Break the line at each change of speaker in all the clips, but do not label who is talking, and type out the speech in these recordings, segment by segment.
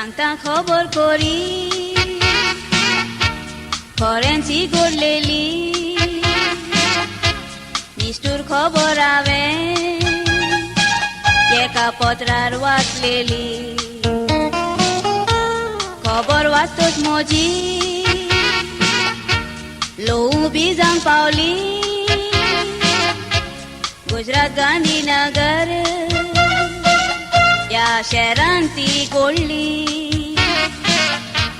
सांगता खबर करी खरेंच घडलेली निश्ठूर खबर हांवें एका पत्रार वाचलेली. खबर वाचतच म्हजी लोव बी जावंक पावली. गुजरात गांधीनगर ह्या शहरान ती घडली.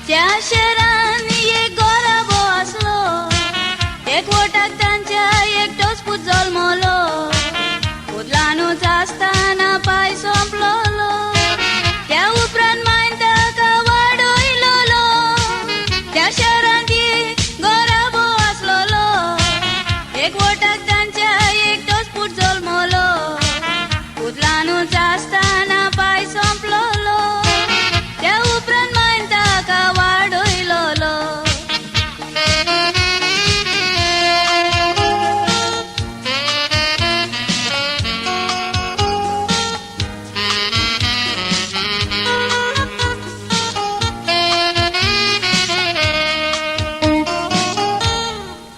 त्या शहरान एक गोराबो आसलो, एकवटाक तांच्या एकटोच पूत जल्मलो. पूत ल्हानूच आसतना पांय सोंपलोलो, त्या उपरांत मायन ताका वाडयलोलो. त्या शहरान ती गोराबो आसलोलो, एकवटाक तांच्या एकटोच पूत जल्मलो. पूत ल्हानूच आसतना पांय सोंपलोलो, त्या उपरांत मायन ताका वाडयलोलो.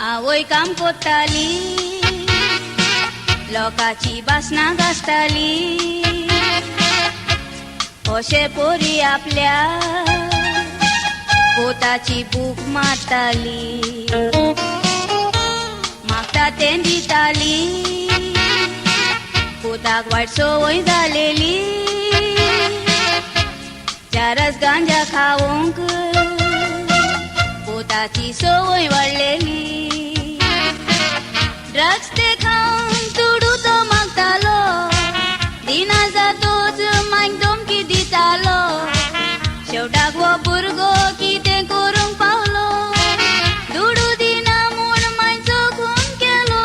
आवय काम कोत्ताली, लोकांची बासनां घासताली. अशे पोरी आपल्या पोताची भूक मारताली, मागता तें दिताली. पोताक वायट संवय जालेली, चारच गांजा खावंक पोताची संवय वाडलेली. ड्रग्स ते खावन दुडू तो मागतालो, दिना जातोच मायक धमकी दितालो. शेवटाक हो भुरगो कितें करूंक पावलो, दुडू दिना म्हूण मायचो खून केलो.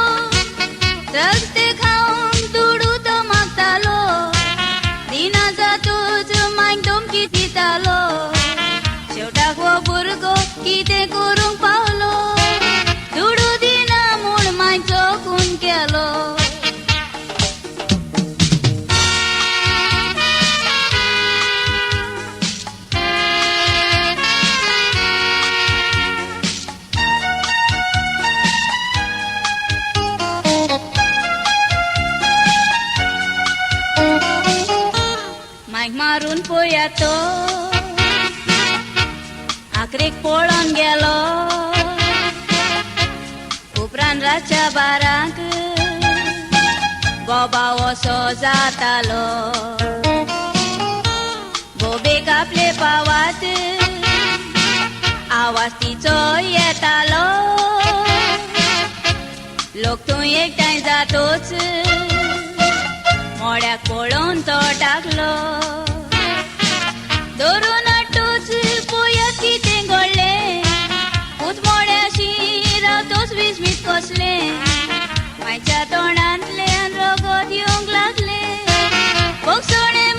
ड्रग्स ते खावन दुडू तो मागतालो, दिना जातोच मायक धमकी दितालो. शेवटाक हो भुरगो कितें करूंक पावलो, दुडू दिना म्हूण मायचो खून केलो. मायक मारून पळया तो आखरेक पळोवन गेलो. उपरांत रातच्या बारांक बोबाव असो जातालो. बोबेक आपले पावात आवाज तिचो येतालो. लोक थंय एकठांय जातोच मोड्याक पळोवन तो टाकलो. धरून हाडटूच पळयात कितें घडलें, पूत मोड्याशी रावतोच विस्मीत कसलें. मायच्या तोंडांतल्यान रगत येवंक लागलें, भोगसणें